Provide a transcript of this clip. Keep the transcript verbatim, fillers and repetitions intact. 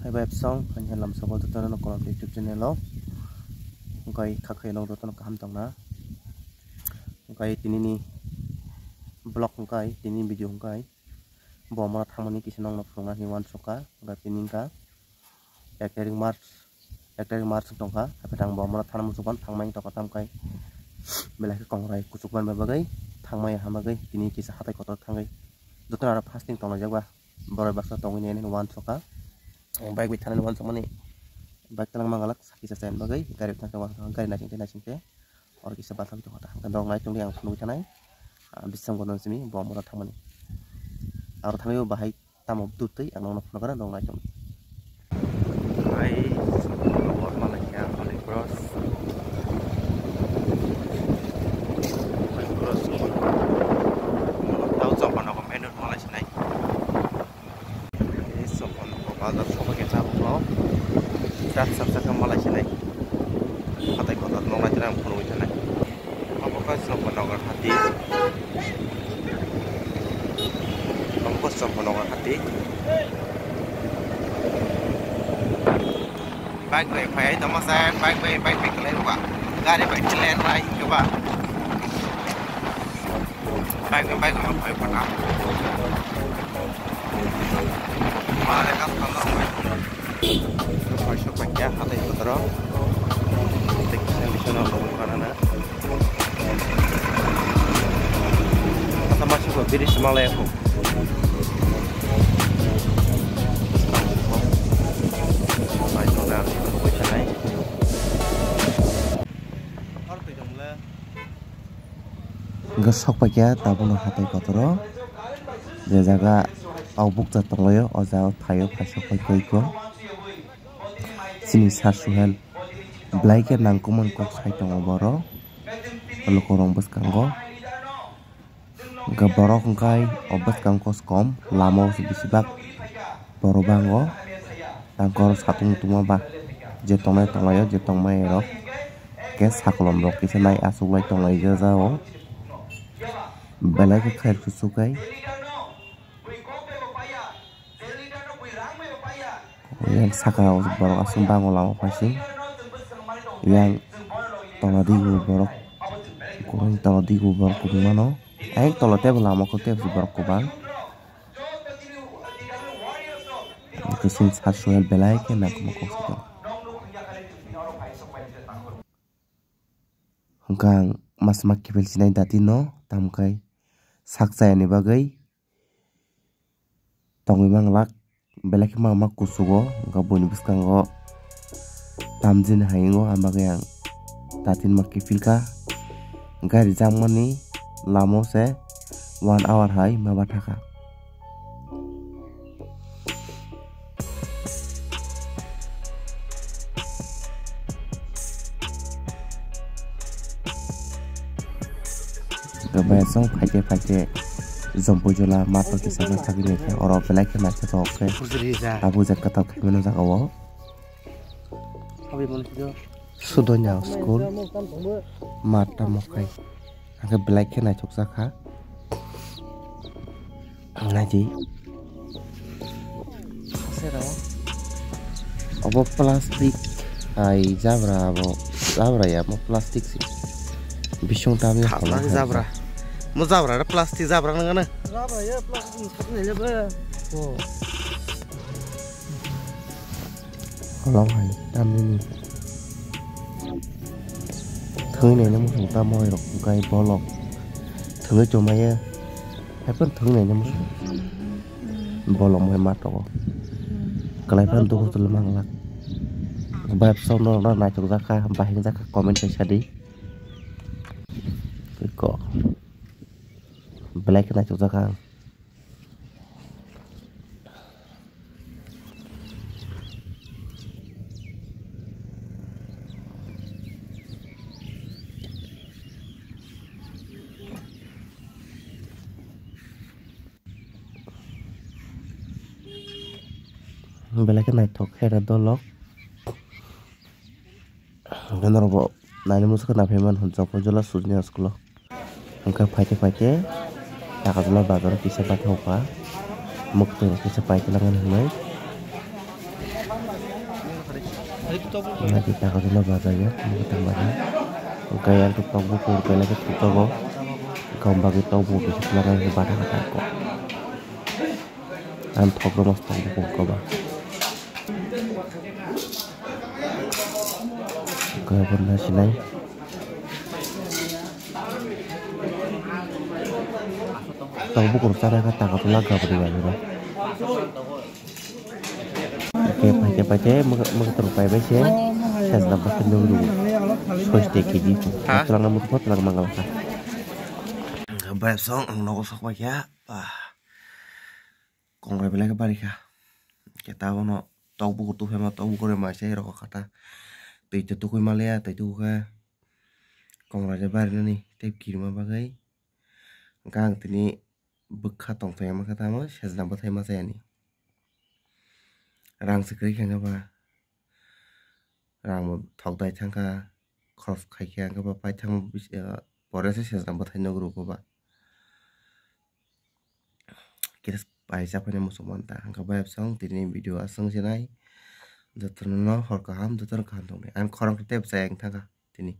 Bye bye song, ani lam sabol jotono no kolom YouTube channel o. Hwnkhe kha khe no jotono kaham tongna. Hwnkhe tinini vlog hwnkhe, tinini video hwnkhe bo mora thangmani kisa nongno phunukna hinwi uansukha. Hwnkhe tini wngkha ek tarik March, ek tarik March wng tongkha. Haikhe ang bo mora thangna muchungkha, thangmani tongkha, tamkhe belai khe kongrai kuchuk manma bagwi thangmaya hamagwi tini kisa hatai kotor thangwi jotono aro fasting tonglaijak ba. Borok baksa tongwi nai nai uansukha. Ang bike bai thanani uansukmani bike twlangma galak saki sa chaini bagwi gari thangkhe uansukha, gari naisingte naisingte oro kisa bathang tongkha. Hwnkhe norok nai tongdi ang phunugwi thanai, ah, bising bono simi bo mora thangmani. Aro thangwi bo bahai tamo bwtwi ang nokno phunukha norok nai tongdi. Hai, Holy Cross. Holy Cross. Tao chokma nogo main road malai sinai. Chokma nogo bazar sobai khe tabuk no. Chak chak chak malai sinai. Hatai kotor noknai tini ang phunugwi thanai. Obo khe Chokma Nagar hati. Obo khe Chokma Nagar hati. Bike bai phai tongma se, bike bai, bike bai kwlai rwkha. Gari bai kwlai rwkha hinkhe ba. Bike bai, bike bai phai kha. Mare kas kanda phai. Phai sok paikya hatai kotoro. Tei kisa bisa no lobo kanana. Kasa masuk ko biri semalai aku. Phai sok na aku koi tanai. Hwnkhe sok paikha tabukno hatai kotoro, je jaga o bukcha tonglaio, o jaga o thaio, phaisok pai koi kho. Chini Sir Suhel belai khe nangkukmani kok sai tongo borok lukurok bwskango. Hwnkhe borok hwnkhe o bwskang koskom lama o se bisi bak borok bango. Tangkor satung tungma ba je tongnai tonglaio, je tongmani rok khe sakolom rok kisa nai achuklai tonglai jajao. Belai khe khair kuchuk kai. Yang saka o borok aswk bango lama phaising. Yang tola digo borok, tola digo borok kubui mano. Yang tola tebo lama kho tebo borok kubang. Khe chini Sir Suhel belai khe nangkukma kok se tongo. Hwnkhe ang mas ma kiphil sinai dati no, tamkhe sak chayani bagwi tongwi manglak, belai khe ma ma kuchugo, hwnkhe buini bwskango tamjini hai wngo, ang bagwi ang dati no ma kiphil kha. Gari jakmani lama o se one hour hai ma bathakha. Bai song phaikhe phaikhe Jompuijwla mato kisa no thagwi naikhe oro belai khe naithothok khe tabuk je kwtal khaimano jaga o. Sudonya school mat tamo khai. Hwnkhe belai khe naithokjak kha. Naidi. Obo plastic hai jabra abo. Jabra ya, omo plastic se. Bising tamya khalak jabra. Mo jabra re plastic jabra nang na. Jabra ya plastic ni sakni le ba. Oh. Kolok hai tamnini. Thwngwi naina muchung tamo hai rok hwnkhe bolok. Thwngwi chumaya. Haiphano thwngwi naina muchung. Bolok hai ma tongo. Kwlai phano dukhu tuli manglak. Bai bwskango norok naithok jakha, bahim jakha comment kaisa di. Ko. Belai khe naithok jakha ang. Belai khe naithok khe re dolok. Hwnkhe norokbo naina muchungkha naphimani hwn Jompuijwla Sudonya school o. Hwnkhe phaikhe phaikhe Takarjala bazaro kisa bathokha, mwktwi rok kisa paikhe langmani hwnwi. Lagi takatula baja ya, ini kita baja. Gaya tu tok bukur, gaya lagi tutogo. Kau bagi tok bukur, sebelah lagi baja kata kok. Ang thok rw mas tok bukur ko ba. Gaya pun nasi nai. Tok bukur sana kata takatula gabri gabri ba. Oke, paite paite, mega mega terus pai pai se. Sejna bakal nunggu. Sois te kiji. Ha? Tulang namu tuh tulang mangal ka. Bayar song, ang nogo sok pai ya. Ah. Kong bai belai ke bari kha. Kita bono tok bukur tu phema, tok bukur ma se rok kata. Tei te tukui male ya, tei tukui kha. Kong bai bari nani, tei kirma bagai. Gang tini bwkha tongthai ma kha tamo, sejna bwthai ma chayani. Rang se kwrwi khe ba, rang bo thok dai thang kha, khorok khai khe ba paithang pore se sejna bwthai nugro ko ba. Kisa paisa phano muchung manta hwnkhe bayapsong tini video aswng se nai. Jotono hor kaham, jotono kaham tongdi. Ang khorang khe tei bwchai ang thangkha tini.